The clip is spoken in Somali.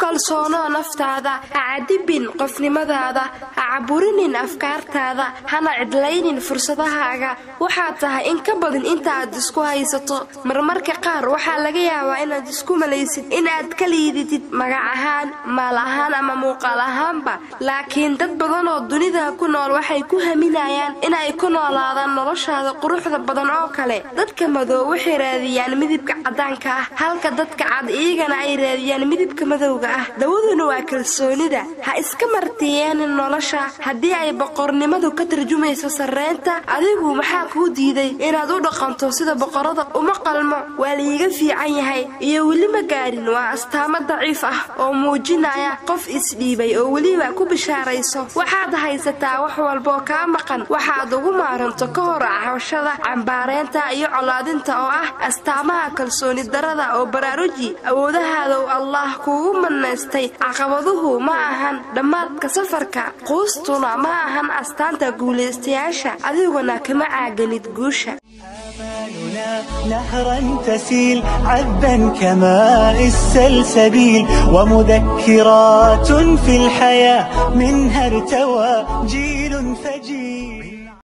Kalsoonoo naftaada, ha cadibin qofnimadaada, ha caburinin afkaartaada, hana cidlaynin fursadahaaga. Waxaad tahay in ka badan inta aad isku haysato. Marmarka qaar waxaa laga yaabaa inaad isku malaysid inaad ka liidatid magac ahaan, maal ahaan ama muuqaal ahaanba, laakiin dad badan oo dunida ku nool waxay ku haminayaan inay ku noolaadaan noloshaada quruxda badan oo kale. Dadka madow waxay raadiyaan midibka caddaanka ah, halka dadka cad iyagana ay raadiyaan midibka madowga ah. Dawaduna waa kalsoonida. Ha iska martiyeenin nolosha. Haddii ay boqornimadu ka tarjumayso sarreynta, adigu maxaa kuu diiday inaad u dhaqanto sida boqorada? Uma qalmo, waa laiiga fiican yahay iyo weli ma gaarin waa astaamo daciif ah oo muujinaya qof isdhiibay oo weliba ku bishaarayso. Waxaad haysataa wax walboo kaa maqan waxaad ugu maaranto ka hor cawshada, cambaareynta iyo colaadinta oo ah astaamaha kalsooni darada, oo baraaruji awoodahaada uu Allaah kuugu manaystay. Caqabaduhu ma ahan dhammaadka safarka, quustuna ma ahan astaanta guulaystayaasha, adiguna kama caaganid guusha. آمالنا نهرا تسيل عذبا كماء السلسبيل، ومذكرات في الحياة منها ارتوى جيل فجيل.